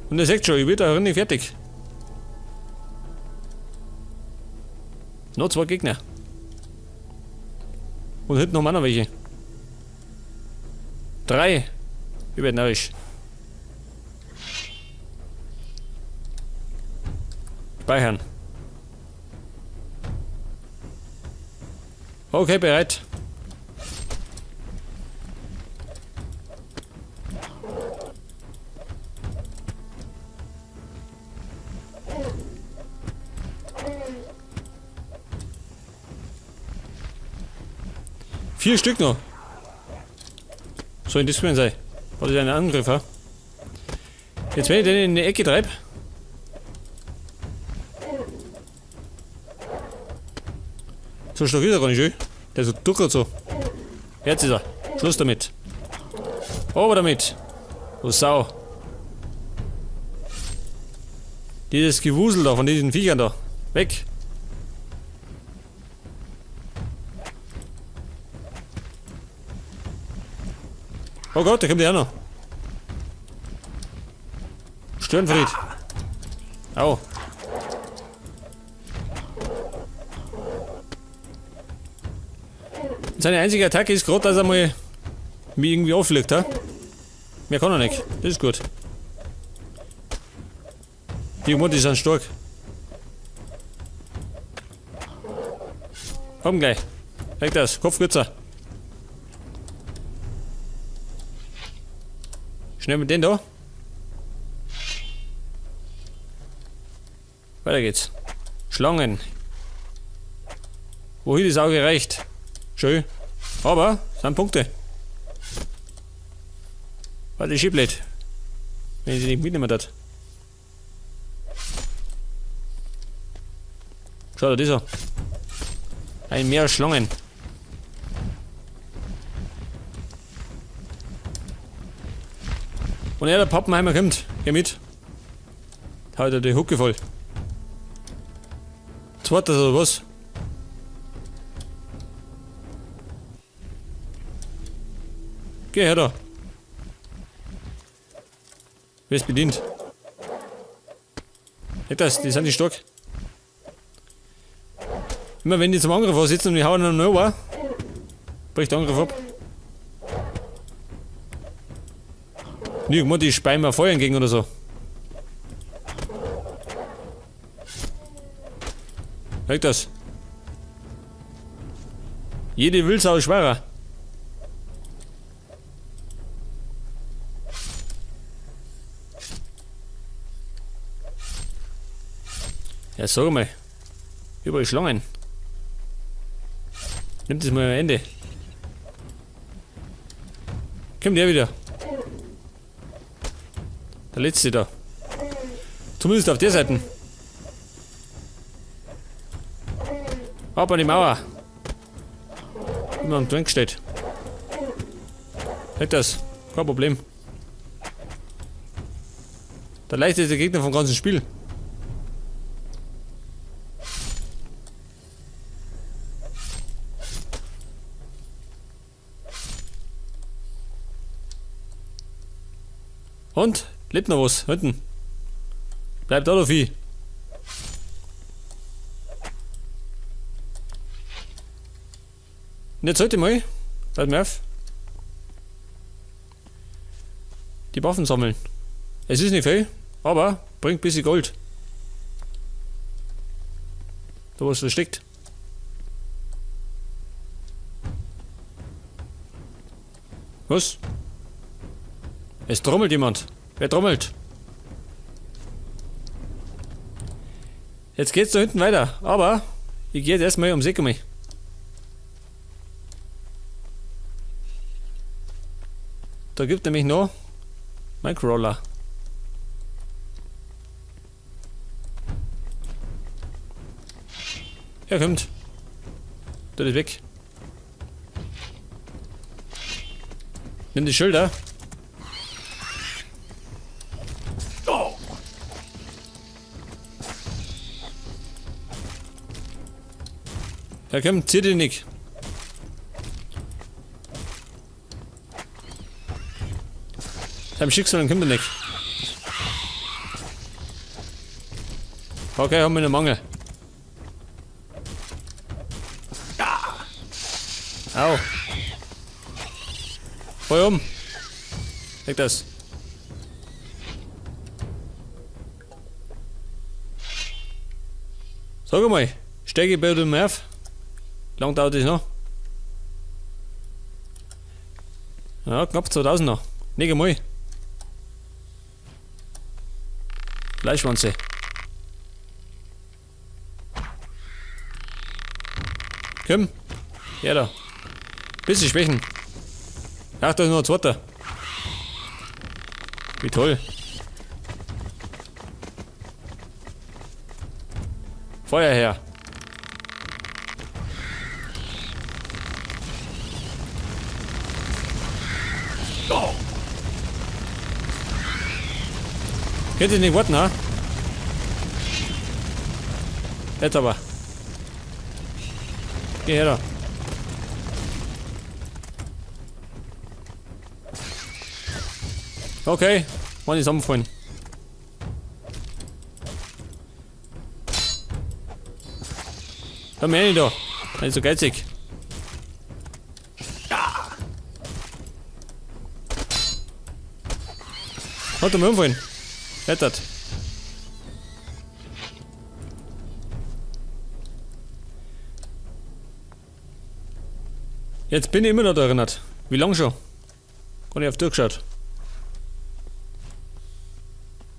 Und ihr seht schon, ich bin da nicht fertig. Noch zwei Gegner. Und hinten haben wir noch welche. Drei. Ich werd narrisch. Speichern. Okay, bereit. Vier Stück noch. Soll in das sein. War das ein Angriff, ha? Jetzt, wenn ich den in die Ecke treibe. So stark ist er gar nicht, schön. Der ist so duckert so. Jetzt ist er. Schluss damit. Over damit. Du Sau. Dieses Gewusel da von diesen Viechern da. Weg. Oh Gott, da kommt der auch noch. Störenfried. Au. Seine einzige Attacke ist gerade, dass er mal mich irgendwie auffliegt, ha? Mehr kann er nicht. Das ist gut. Die Mutter ist stark. Komm gleich. Weg das. Kopf kürzer. Schnell mit denen da. Weiter geht's. Schlangen. Wohin das Auge reicht. Schön. Aber sind Punkte. Warte, ich blöd. Wenn ich sie nicht mitnehmen darf. Schau dir das an. Ein Meer Schlangen. Und er, der Pappenheimer, kommt. Geh mit. Haut er die Hucke voll. Zweites oder was? Geh her da. Wer ist bedient? Nicht das, die sind nicht stark. Immer wenn die zum Angriff sitzen und die hauen dann nur, bricht der Angriff ab. Nirgendwo, die speien mir Feuer entgegen oder so. Weg das. Jede Wildsau ist schwerer. Ja, sag mal. Überall Schlangen. Nimmt das mal am Ende. Kommt der wieder. Der letzte da. Zumindest auf der Seite. Ab an die Mauer. Immer am Drink steht. Nicht das. Kein Problem. Der leichteste Gegner vom ganzen Spiel. Und? Lebt noch was? Hinten. Bleibt da, du Vieh. Und jetzt sollte ich mal, bleib mir auf, die Waffen sammeln. Es ist nicht viel, aber bringt ein bisschen Gold. Da was versteckt. Was? Es trommelt jemand. Wer trommelt? Jetzt geht's da hinten weiter, aber ich geh jetzt erstmal ums Eck um mich. Da gibt nämlich noch Minecrawler. Er kommt. Der ist weg. Nimm die Schilder. Oh. Ja, komm, zieh dich nicht. Deinem Schicksal kommt er nicht. Okay, haben wir einen Mangel. Au. Voll um. Leg das. Sag mal, steige ich bei dem auf? Wie lange dauert das noch? Ja, knapp 2000 noch. Nicht einmal. Fleischwanze. Komm. Her da. Bisschen schwächen. Ach, da ist noch ein zweiter. Wie toll. Feuer her. Oh. Könnt ihr nicht warten, ha? Jetzt aber. Geh her da. Okay, mal zusammenfallen. Da meine ich da. Nicht so geizig. Hat er mir umfallen. Rettet. Jetzt bin ich immer noch da erinnert. Wie lange schon? Gar nicht auf durchgeschaut.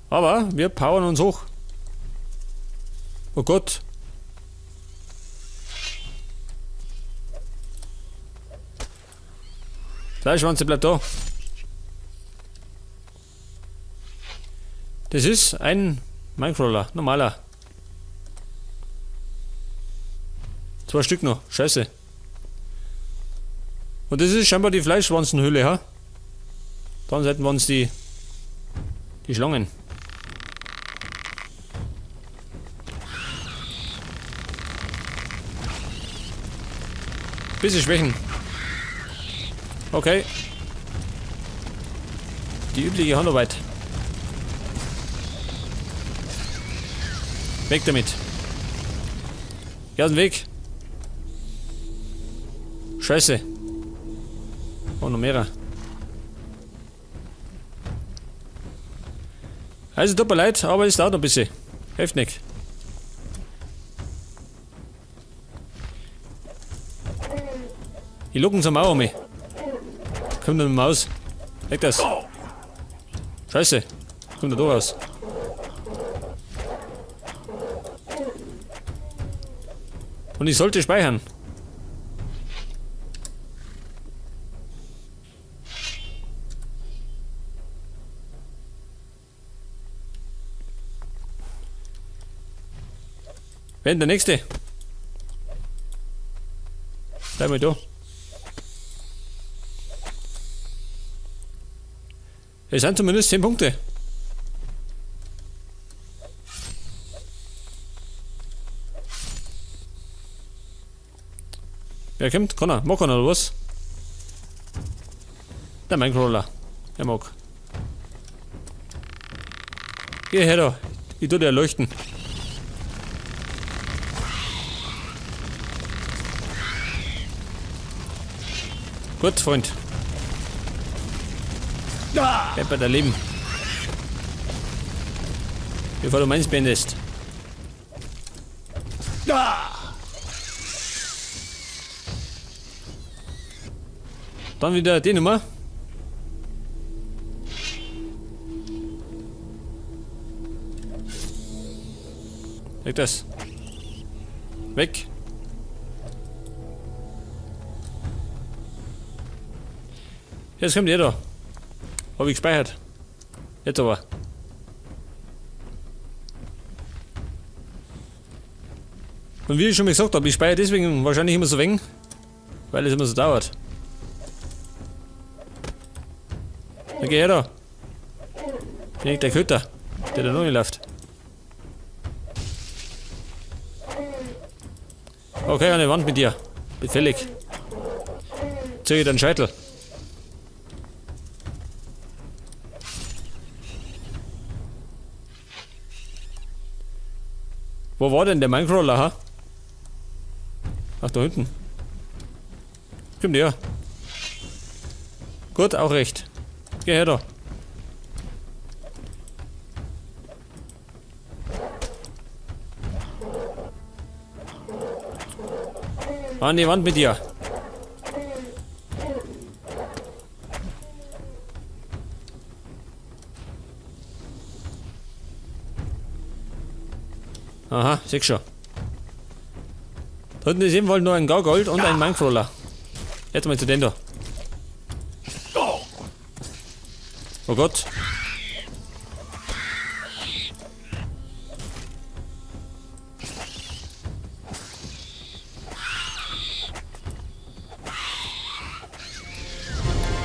Aber wir powern uns hoch. Oh Gott. Fleischwanze bleibt da. Das ist ein Minecrawler, normaler. 2 Stück noch, scheiße. Und das ist scheinbar die Fleischwanzenhöhle, ha? Dann sollten wir uns die Schlangen. Bisschen schwächen. Okay. Die übliche Handarbeit. Weg damit. Geh aus dem Weg. Scheiße. Oh, noch mehrere. Also tut mir leid, aber es dauert noch ein bisschen. Hilft nicht. Die Lucken zum Mauer mich. Kommt mit der Maus. Weg das. Scheiße. Kommt da durch raus. Und ich sollte speichern. Wer denn der nächste? Bleib mal da. Es sind zumindest 10 Punkte. Wer kommt? Kann er? Mag er oder was? Der Minecrawler. Er mag. Geh her da. Ich tu dir leuchten. Gut, Freund. Bleib bei der Leben. Bevor du meins beendest. Dann wieder die Nummer. Weg das. Weg. Jetzt kommt ihr da. Hab ich gespeichert. Jetzt aber. Und wie ich schon mal gesagt hab, ich speichere deswegen wahrscheinlich immer so wenig, weil es immer so dauert. Dann geh her da. Bin ich der Köter, der da noch nicht läuft. Okay, an die Wand mit dir. Bin fällig. Zieh ich den Scheitel. Wo war denn der Minecrawler, ha? Ach, da hinten. Kommt her. Gut, auch recht. Geh her da. An die Wand mit dir. Aha, seh schon. Da hinten ist ebenfalls nur ein Gargold und ein Minecrawler. Jetzt mal zu dem da. Oh Gott.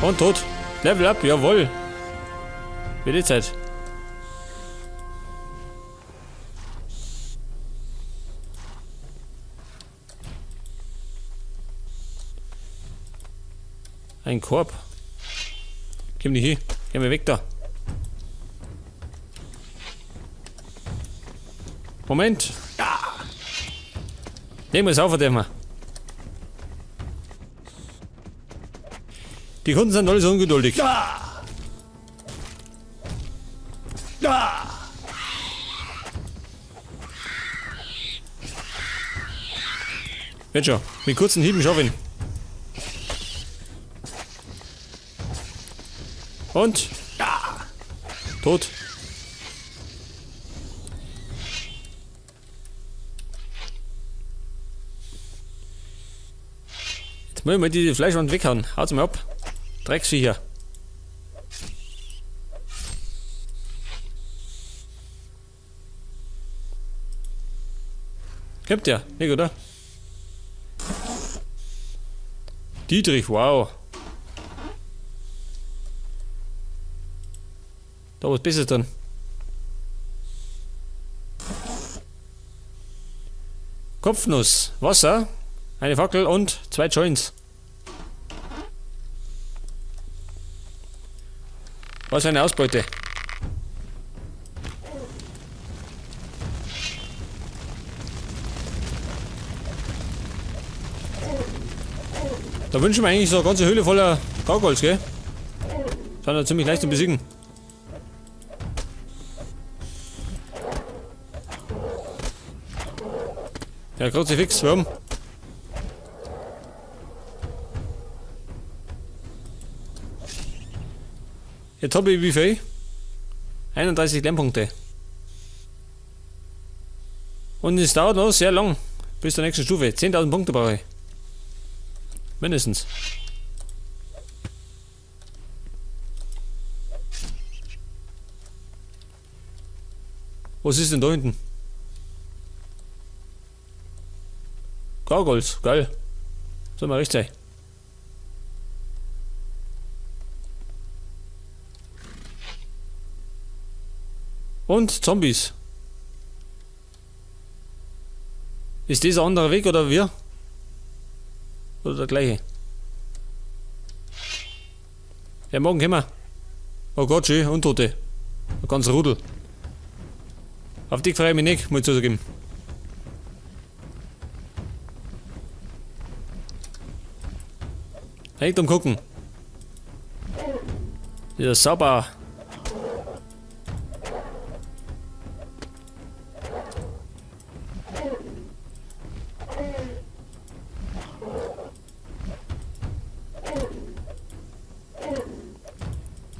Und tot. Level up, jawohl. Wird die Zeit. Ein Korb. Komm nicht hin. Geh mir weg da. Moment. Nehmen wir es auf, dem. Die Kunden sind alle so ungeduldig. Wird schon. Mit kurzen Hieben schaff ich ihn. Und? Tot. Jetzt muss ich mal diese Fleischwand weghauen. Haut's mir ab. Drecksviecher. Kommt der? Nicht, oder? Dietrich, wow. Da was Besseres drin. Kopfnuss, Wasser, eine Fackel und 2 Joints. Was eine Ausbeute. Da wünschen wir eigentlich so eine ganze Höhle voller Gargoyles, gell? Sind ja ziemlich leicht zu besiegen. Ja, Kruzifix, warum? Jetzt hab ich wie viel? 31 Lernpunkte. Und es dauert noch sehr lang bis zur nächsten Stufe. 10.000 Punkte brauche ich. Mindestens. Was ist denn da hinten? Gargoyles, geil. Soll mal recht sein. Und Zombies. Ist dieser andere Weg oder wir? Oder der gleiche? Ja, morgen kommen wir. Oh Gott, schön, Untote. Ein ganzer Rudel. Auf die freue ich mich nicht, muss ich zugeben. Echt um gucken. Ja, sauber.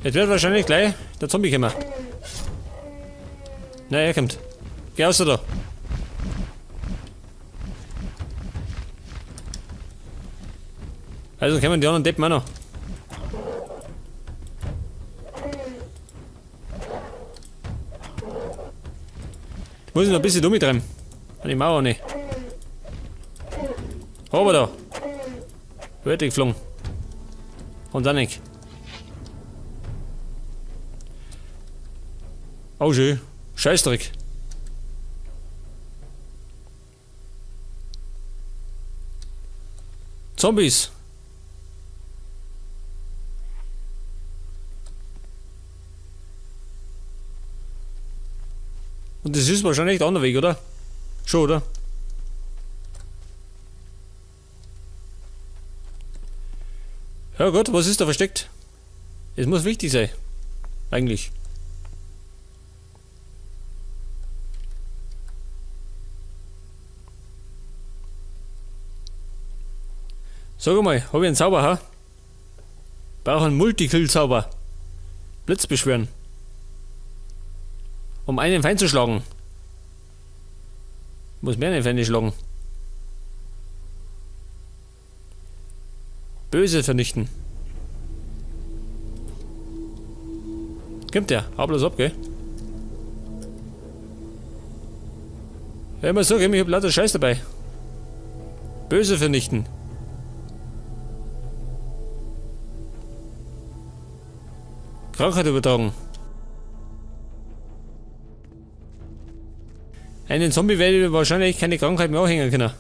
Jetzt wird wahrscheinlich gleich der Zombie kommen. Na, er kommt. Geh raus da. Also kommen die anderen Deppen auch noch. Ich muss noch ein bisschen dumm treiben. An die Mauer nicht. Aber da. Wird geflogen. Und dann nicht. Oh schön. Scheißdreck. Zombies. Und das ist wahrscheinlich der andere Weg, oder? Schon, oder? Ja Gott, was ist da versteckt? Es muss wichtig sein. Eigentlich. Sag mal, hab ich einen Zauber, ha? Brauche einen Multikill-Zauber. Blitz beschwören. Um einen Feind zu schlagen. Muss mehrere Feinde schlagen. Böse vernichten. Kommt der? Hau bloß ab, gell? Ja, immer so, ich hab lauter Scheiß dabei. Böse vernichten. Krankheit übertragen. Einen Zombie werde ich wahrscheinlich keine Krankheit mehr anhängen können.